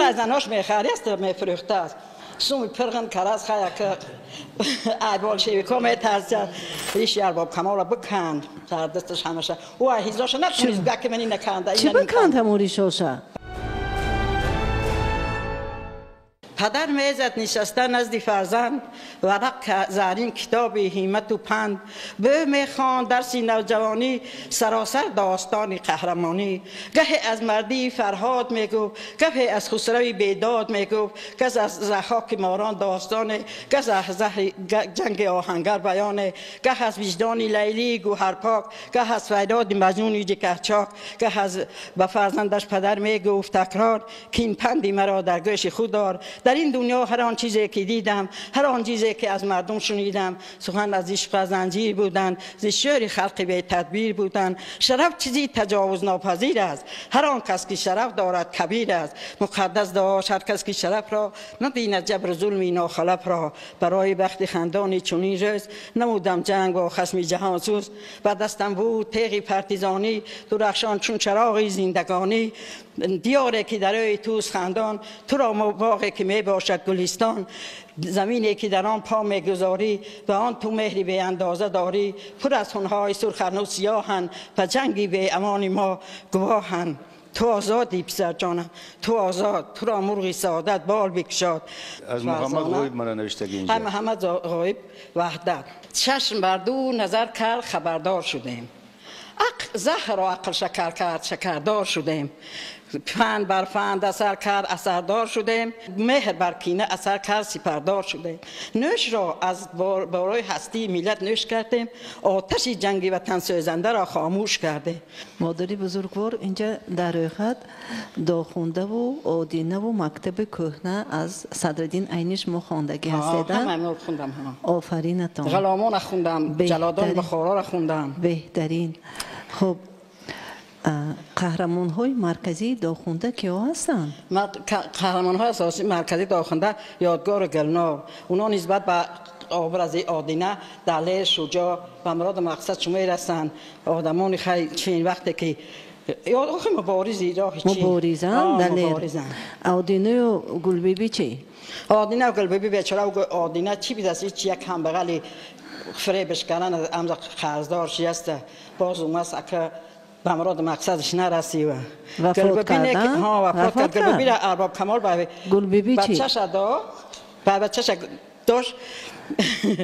Аз занош мехарист, мефурӯхтааст. Суми пирғин караз хая ки ай болшевико метарсад. Риши Арбоб Камолро биканд сар дасташ ҳамаша. Ӯ ай ҳизоша натунист гаки мани наканда. Чӣ биканд ҳамон ришоша? Падар мезад нишаста назди фарзанд, варақ зарин китоби ҳиммату панд. Бӯ мехонд дарси навҷавонӣ, саросар достони қаҳрамонӣ. Гаҳе аз мардии Фарҳод мегуфт, гаҳе аз Хусрави Бедод мегуфт, газ аз Заҳҳоки морон достоне, газ аз заҳри ҷанги оҳангар баёне, гаҳ аз виҷдони Лайлии гӯҳарпок, гаҳ аз фарёди Маҷнуни ҷикарчок, гаҳ аз ба фарзандаш падар мегуфт такрор, ки ин панди маро дар гӯши худ дор. Дар ин дунё ҳар он чизе ки дидам, ҳар он чизе ки аз мардум шунидам, сухан аз ишқ ва занҷир буданд, зи шеъри халқи бетадбир буданд. Шараф чизи таҷовузнопазир аст, ҳар он кас ки шараф дорад кабир аст. Муқаддас дошт ҳар кас ки шарафро, набинад ҷабру зулми нохалафро. Барои бахти хандони чунин рӯз намудам ҷанг бо хасми ҷаҳонсӯз. Ба дастам буд теғи партизонӣ, дурахшон чун чароғи зиндагонӣ. Диёре ки дар рӯи туст хандон, туро боғе ки мебошад гулистон. Замине ки дар он по мегузорӣ, ба он ту меҳри беандоза дорӣ. Пур аз хунҳои сурх ҳанӯз сиёҳанд, ба ҷанги беамони мо гувоҳанд. Ту озодӣ писарҷонам, ту озод, туро мурғи саодат бол бикушод. Аз Муҳаммад Ғоиб мана навиштагӣ инҷа. Муҳаммад Ғоиб Ваҳдат. Чашм бар дур назар кард, хабардор шудем. Заҳрро ақл шакар кард, шакардор шудем. Фанд бар фанд асар кард, асардор шудем. Меҳр бар кина асар кард, сипардор шудем. Нӯшро аз барои ҳастии миллат нӯш кардем, оташи ҷанги ватансӯзандаро хомӯш кардем. Модари бузургвор, инҷа дар рӯйхат Дохундаву Одинаву мактаби кӯҳна аз Садриддин Айнӣ шумо хондагӣ ҳастед? Ҳама хондам. Офаринатон. Ғуломонро хондам, Ҷалодони Бухороро хондам. Беҳтарин. Хуб, қаҳрамонҳои марказии Дохунда киҳо ҳастанд? Қаҳрамонҳои асосии марказии Дохунда Ёдгору Гулнор. Онҳо нисбат ба образи Одина, далер, шуҷоъ ба муроду мақсад шумо мерасанд. Одамони чин вақте ки охи муборизи роҳи чин. Муборизанд, далер. Одинаю Гулбиби чӣ? Одина Гулбиби бечора, Одина чӣ бидаст? Ҳеч як ҳамбағали фиребш кардан, амза қарздор ши аст. Боз омаст ака ба муроду мақсадаш нарасид. Вафот кард? Вафот кард. Гулбибиро Арбоб Камол ба Гулбиби чӣ? бачаша дод, ба бачаша дошт.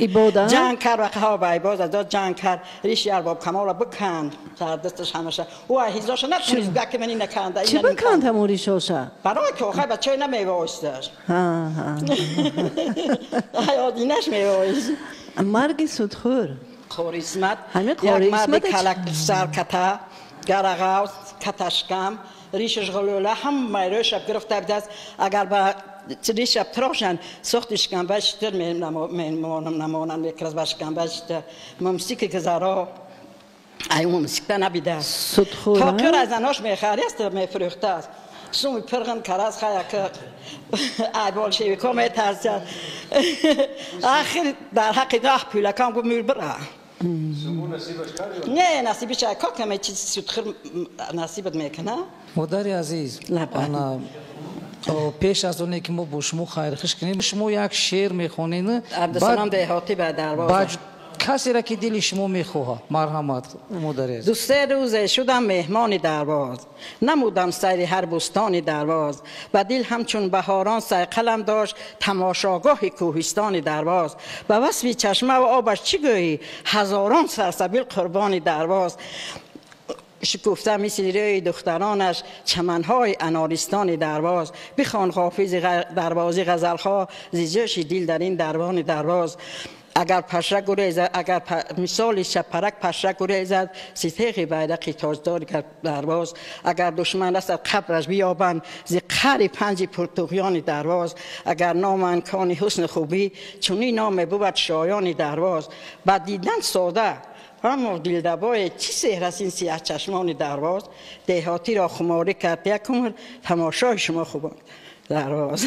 Ибода? Ҷанг кард, ва ба ибода дод, ҷанг кард. Риши Арбоб Камолро биканд сар дасташ ҳамаша. Ӯ ай ҳизоша натунист гаки мани наканда. Чӣ биканд ҳамон ришоша? Барои ки охай бачаи намевоисташ. Ай Одинаш мевоист. Марги судхӯр. Қори Исмат, Ҳамин як Қори марди Исмат калаксарката, гарағавз, каташкам, ришаш ғулӯла, ҳамаи рӯшаб гирифта будааст. Агар ба ришаб тирошанд, сӯхти шикамбаи шитир намонанд мекард ба шикамбаи шитир. Мумсики гузаро, ай мумсикта набидааст. Судхӯр, Тоқир аз занош мехарист, мефурӯхтааст. Суми пирғин караз хая ки ай болшевико метарсад. Ахир дар ҳаққи даҳ пӯлакам гуфт мюр бира. Не, насибиш ай кокаме чиз судхӯр насибат мекунад? Модари азиз, ана пеш аз оне ки мо бо шумо хайрхуш кунем, шумо як шеър мехонед. Абдусалом Деҳотӣ ба дарвоза. Касеро ки дили шумо мехоҳад, марҳамат, модари азиз. Ду се рӯзе шудам меҳмони дарвоз, намудам сайри ҳар бӯстони дарвоз. Ба дил ҳамчун баҳорон сайқалам дошт, тамошогоҳи кӯҳистони дарвоз. Ба васфи чашма ва обаш чӣ гӯӣ, ҳазорон сарсабил қурбони дарвоз. Шукуфта мисли рӯи духтаронаш чаманҳои анористони дарвоз. Бихон ҳофизи дарвози ғазалҳо, зи ҷӯши дил дар ин дарвони дарвоз. Агар паша гурезад, агар мисоли шапарак паша гурезад, ситеғи байрақи тоҷдори дарвоз. Агар душман расад қабраш биёбанд, зи қари панҷи пуртуғёни дарвоз. Агар номанд кони ҳусни хубӣ, чунин номе бувад шоёни дарвоз. Ба дидан сода, аммо дилрабое чӣ сеҳр аст ин сиёҳчашмони дарвоз. Деҳотиро хуморӣ кард як умр, тамошои шумо хубон дарвоз.